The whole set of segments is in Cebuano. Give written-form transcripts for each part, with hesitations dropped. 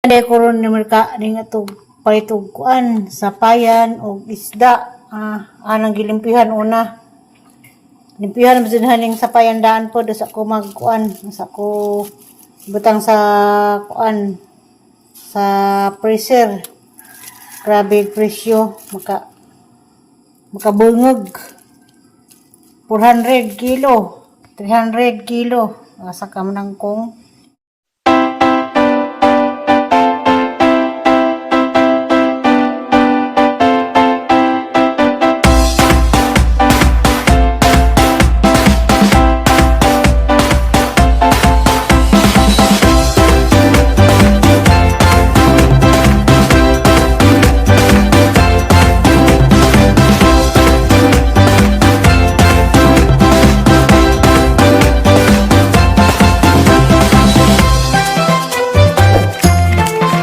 Kay ko ron ni merka ning atong palit og kuan sapayan og isda. Anang gilimpihan una. Limpihan man din ning sapayan daan po sa ko magkuan sa ko butang sa kuan sa freezer. Grabe presyo, makabungog. 400 kilo, 300 kilo. Asa ka man ang kong.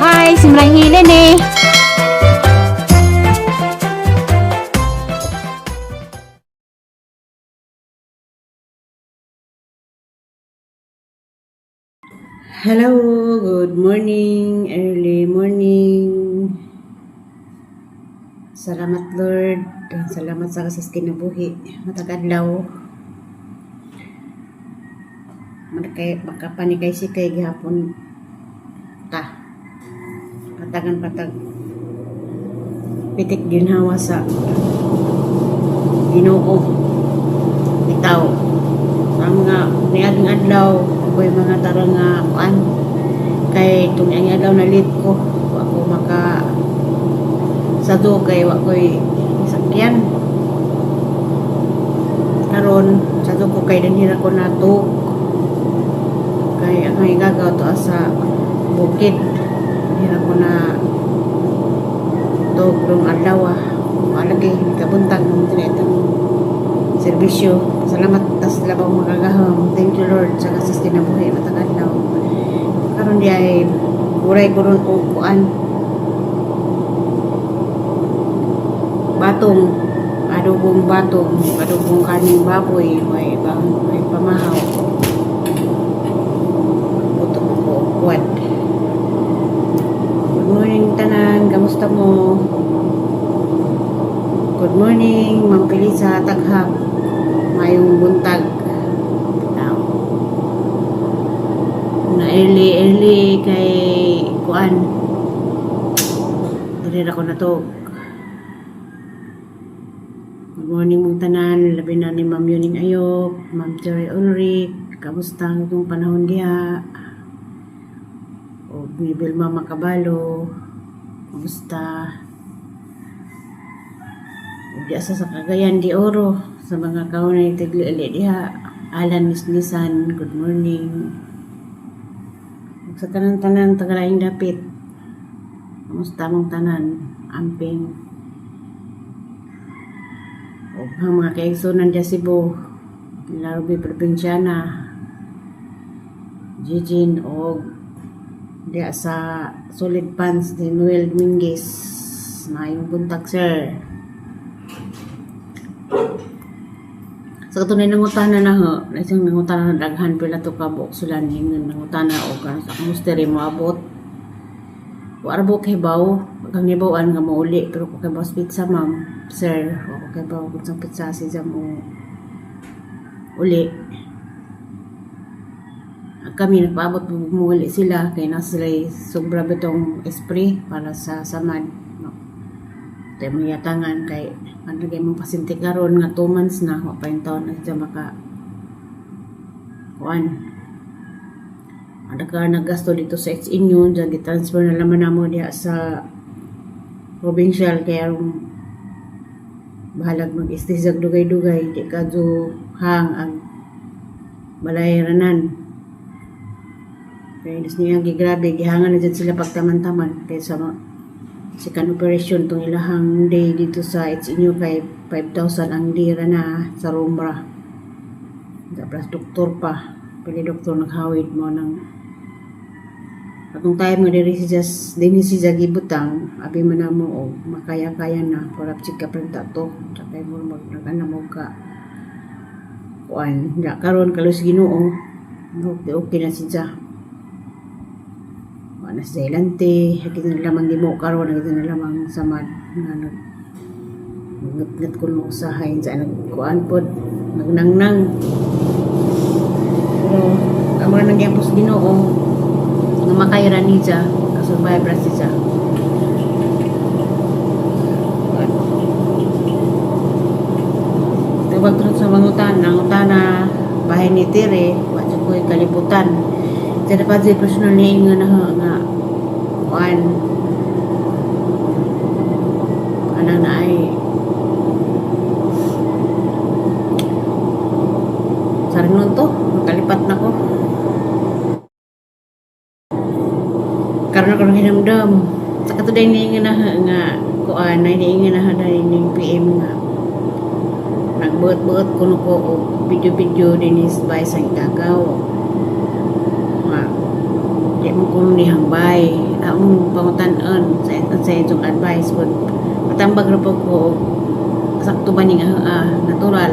Hi, simrang hilin eh. Hello, good morning, early morning. Salamat Lord, salamat sa kasas kinabuhi. Matag adlaw. Makay makapanikay si kay gihapon ta. Patagan patag pitik ginhawa sa Ginoo. Bitaw. Ang mga niading adlaw, ako'y mga tarang nga kuan kay tung ang adlaw na late ko, wa ko maka sado kay wa ko'y sakyan karon. Sado ko kay dinhi ra ko natuk kay ang gagaw to sa bukid. Dinhi ra ko na tug rong adlaw. Alagay kabuntag mo din itong serbisyo. Salamat tas labaw makagahom. Thank you Lord sa kasas kinabuhi matag adlaw. Karon di ay uray ko ron og kuan batong, adobong batong, adobong kaning baboy, may ibang may pamahaw. Puto ko og kuwan. Good morning tanan, kamusta mo? Good morning, Ma'am Felisa Taghap. Mayong buntag. Tao. Na early early kay kuan. Diri ra ko na to. Good morning mong tanan, labi na ni Ma'am Yuning Ayok, Ma'am Terry Ulrich, kamusta ang itong panahon diha? O ni Vilma Macabalo, kamusta? O diya sa Cagayan de Oro, sa mga kaunay tigli diha, Alan Nisnisan, good morning. Ug sa tanan-tanan tagalaing dapit, kamusta mong tanan, amping. O ang mga kaigsunan diya Cebu, Larubi Probinsyana, Jijin og diya sa Solid Pants ni Noel Dominguez. Maayong buntag, sir. Sa katunay nangutana na ho, isang nangutana na daghan pila to ka buok sulan ingon nangutana og ano sa kamusta rin mo abot. Wa ra kay baw, kang hibaw-an nga mouli pero ko kay boss pizza ma'am, sir, wa ko kay baw kung sa pizza si mo uli. Kami nagpaabot muli sila kay nasa sila sobra bitong esprit para sa samad. No. Tayo mga yatangan kay ano kay mong pasyente karon nga 2 months na wa pa yung taon na siya maka kuan. Ada ka naggasto dito sa HNU, dyan gitransfer na laman namo diha sa provincial kay aron bahalag mag-stay sa dugay-dugay di ka hang ang balayranan. Kaya nas niya gigrabe gihangan na dyan sila pagtaman-taman kay sa second operation tong ilahang day dito sa HNU kay 5,000 ang dira na sa room ra. Tapos doktor pa. Pili doktor naghawid mo ng atong time nga diri si Jas dinhi si Jagibutang abi man namo og makaya-kaya na para chika prenta to sakay mo mag nag mo ka kuan ya karon kalos Ginoo, okay, okay na siya. Wa na sa ilante, kita na lamang di mo karon, kita na lamang samad nga nag ngat ko no usahay sa nagkuan pod, nagnangnang. Pero amo na nagyapos Ginoo nga makayra niya, kasurvive ra siya. Kuan. Tubag tungod sa mangutan, nangutana bahay ni Tere, wa jud ko'y kalibutan. Sa dapat si personal niya nga na nga kuan anang na ay saring nun to, makalipat na ko. Karon karon hinumdum. Sa katuday niya nga na nga kuan ay niya nga na dahil ning PM nga nagbuot-buot kuno ko og video-video dinis bay sa Gagaw. Nga di mo kuno ni hambay. Among pangutan-on sa itong advice pod. Matambag ra po ko og sakto ba ning natural.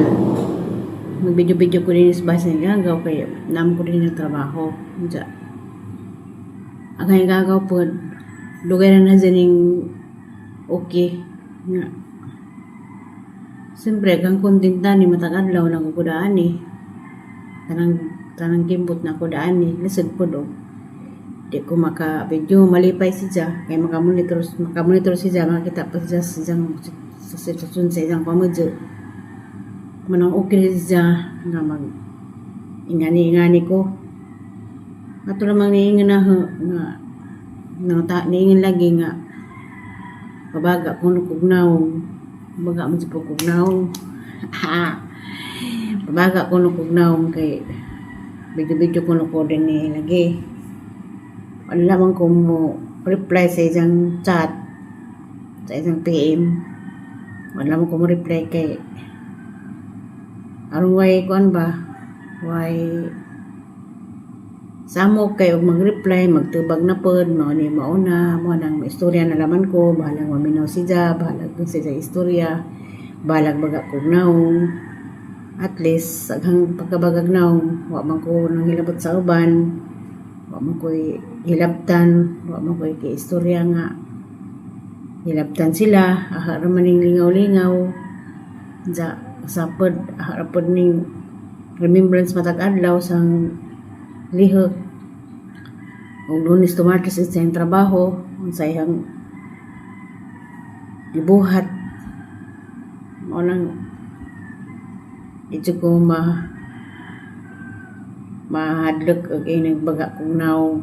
Mag-video-video ko dinis bay sa Gagaw kay naam ko din ang trabaho. Unsa ang Gagaw pod dugay na na dyan ning okay nga. Siyempre, ang content na ni matag adlaw na ko daan eh. Tanang tanang kimbot na ko daan eh. Lisod pod og di ko maka video, malipay siya kay maka-monitor siya, makita pa siya sa siyang sa sitwasyon sa isang pamudyo. Manang okay siya nga mag ingani-ingani ko. Ato lamang niingon na nga nga ta niingon lagi nga pabaga ko no kugnaw. Baga man sa pagkugnaw. Pabaga ko no kugnaw kay video-video ko no ko din ni lagi. Wala lamang ko mo reply sa isang chat, sa isang PM. Wala man ko mo reply kay aron way kuan ba, way samok kay og mag-reply, magtubag na pod, mao ni mauna, mao nang istorya na laman ko, bahalag maminaw siya, bahalag kung siya istorya, bahalag baga kog naong. At least, aghang pagkabagag naong, wa man ko nang hilabot sa uban, wa man ko'y hilabtan, wa man ko'y istorya nga hilabtan sila, aha ra man ning lingaw-lingaw, sa sapod, aha ra pod ning remembrance matag adlaw sang lihok. Og Lunes to Martes sa iyang trabaho, sa iyang gibuhat. Mao nang di jud ko mahadlok og inig baga kong naong,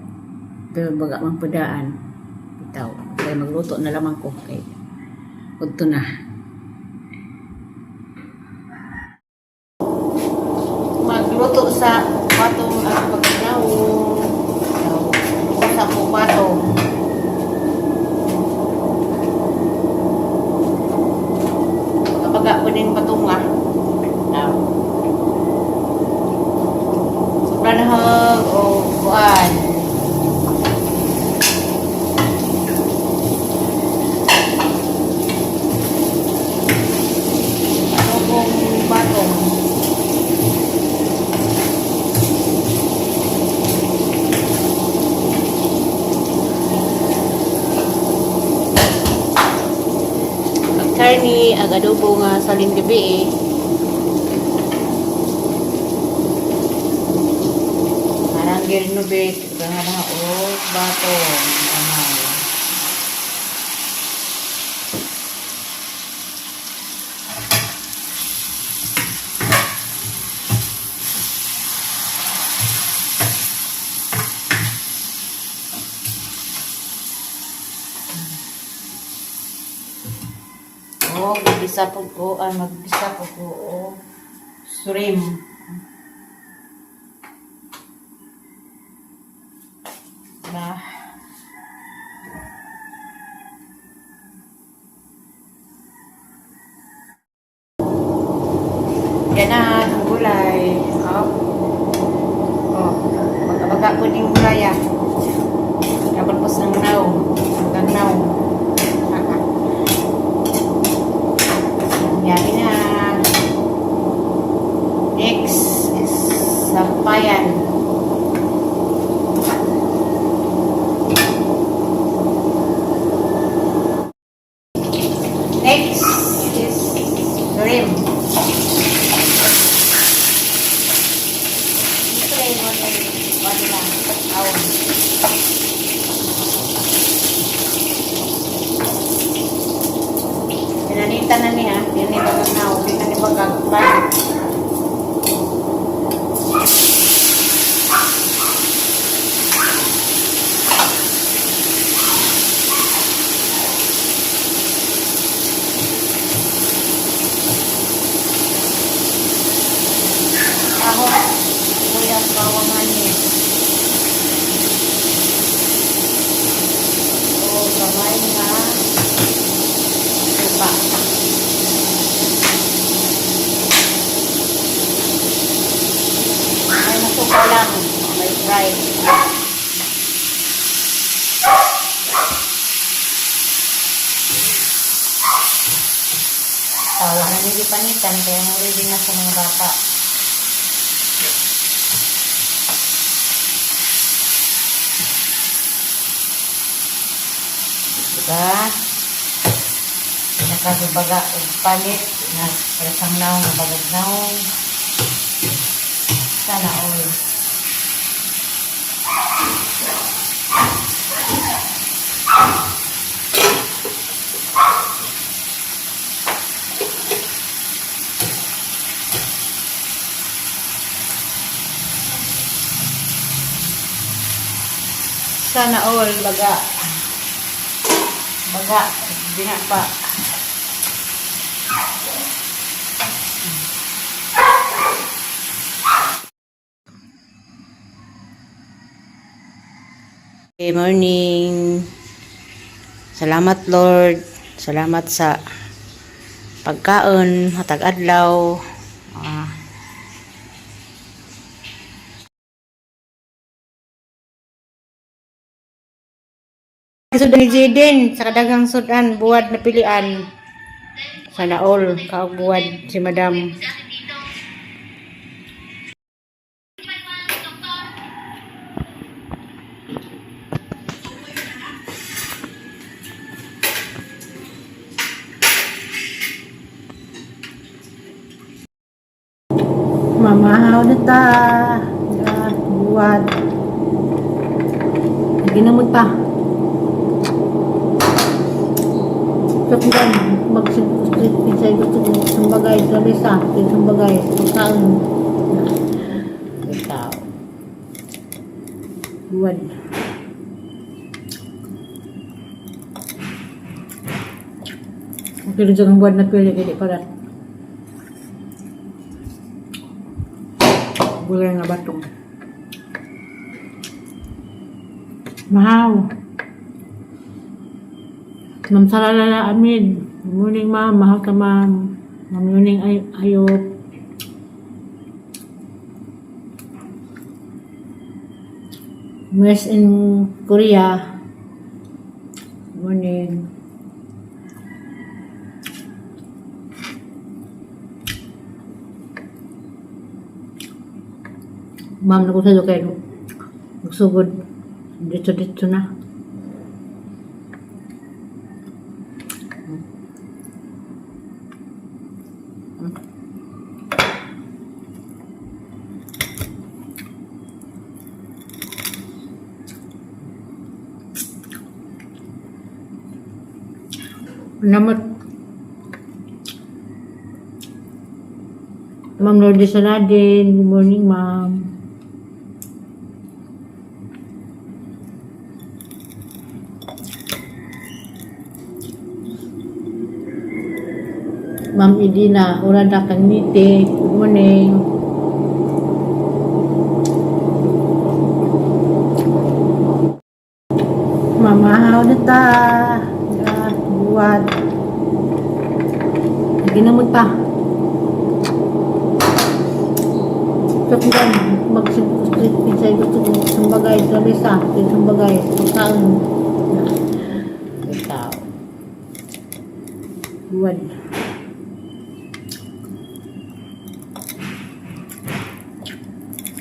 pero baga man padaan. Bitaw, kay magluto na lamang ko kay udto na. Magluto sa patong ang pagkanaong. Sa po patong. Pagkabaga po din patunga. Now. Sobra na hog o kuan. Adobong batong. Ang karni, ang adobo nga salin gabi eh. Parang girinubit, nga mga og batong. Kamay. Oh, maggisa po ko, ay maggisa po ko, oh, shrimp. Na. Yan na, ang gulay. Oh. Oh, pagkabaga po din gulay ah. Dapat po sang naw. Hanggang naw. Yari na. Next is sampayan. pa nila. Awon. Pinanita na niya. Pinanita na na. Hindi na ni bagag. Ako, sibuyas, bawang ani. O, gamay na suka. May nasuka lang. May fry. Tawa na nilipanitan, kaya mo ready na sa mga bata. Diba? Nakagibaga og palit na presang naong bagag naong. Sana all. Sana all baga. Baga, binapa. Good morning. Salamat Lord. Salamat sa pagkaon, hatag adlaw. Ah. Sudan ni Jaden sa kadaghang sudan buwad na pilian. Sana all kaog buwad si Madam. Mamahaw na ta. Ya, buwad. Ginamot ta. Kapitan, mag-insay gusto ko sumbagay sa mesa, sumbagay, pagkaon. Ikaw. Buwan. Okay rin ang buwan na pili, hindi para. Gulay nga batong. Mahaw. Ma'am Saralala Amid. Good morning, ma'am. Mahal ka, ma'am. Ma'am Yuning ay Ayop. West in Korea. Good morning. Ma'am, naku sa kayo. Magsugod. Dito-dito na. Namot. Ma'am Lourdes Saladin, good morning, ma'am. Ma'am Idina, Urada Kanite, good morning. Mamahaw na ta. Ya, buwad. Ginamot ta. Kapitan, mag-insay gusto ko sumbagay sa mesa, sumbagay, pagkaon. Ikaw. Buwan.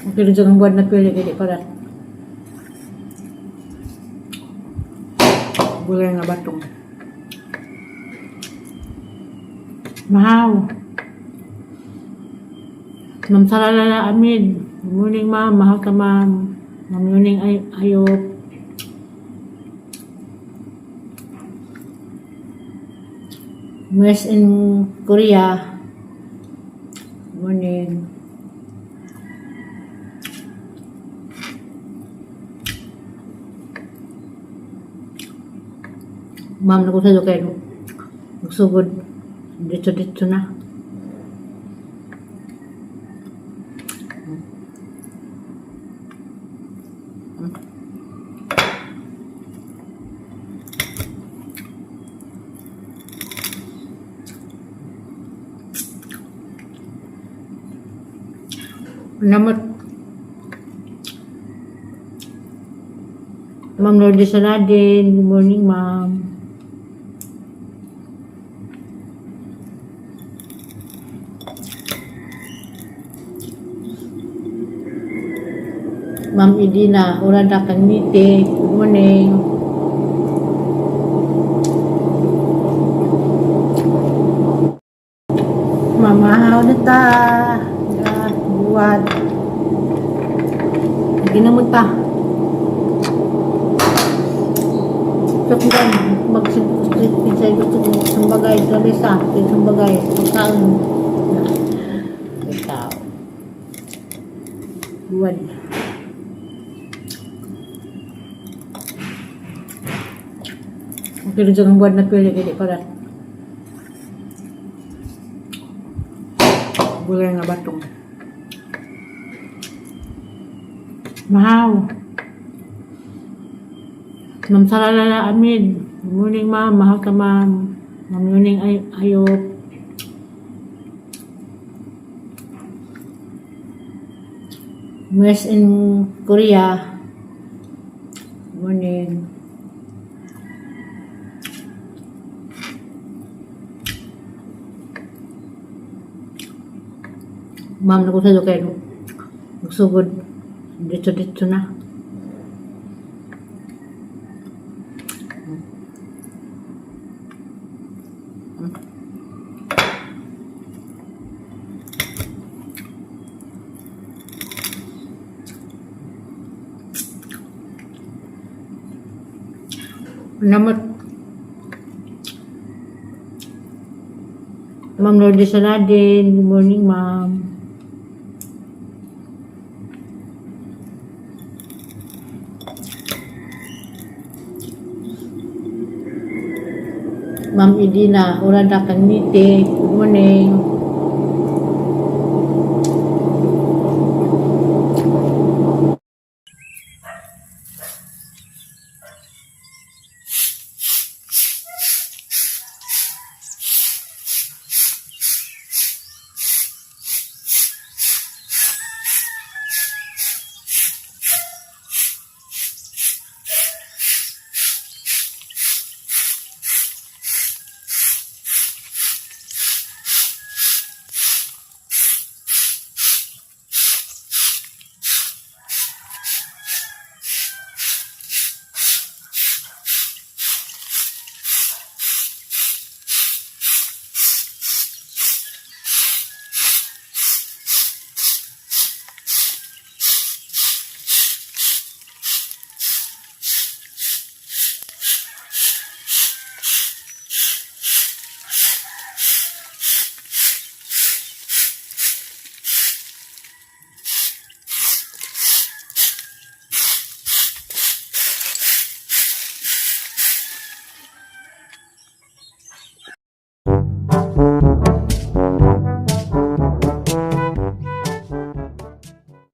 Okay rin ang buwan na pili, hindi para. Gulay nga batong. Mahaw. Ma'am Saralala Amid. Good morning, ma'am. Mahal ka, ma'am. Ma'am Yuning ay ayop. West in Korea. Morning. Ma'am, naku sa kayo. Magsugod. Dito-dito na. Namot. Ma'am Lourdes Saladin. Good morning, ma'am. Ma'am Idina, Urada Kanmite. Good morning. Mamahaw na ta. Ya, buwad. Ginamot ta. Sakyan, magsinsay gusto ko sumbagay sa mesa, sumbagay, pagkaon. Ikaw. Buwad. Okay rin ang buwan na pili, hindi para. Gulay nga batong. Mahaw. Ma'am Saralala Amid. Good morning, ma'am. Mahal ka, ma'am. Ma'am Yuning ay Ayop. West in Korea. Good morning. Ma'am, naku sa kayo. Magsugod. Dito-dito na. Namot. Ma'am Lourdes Saladin. Good morning, ma'am. Ma'am Idina, Urada Kanmite. Good morning.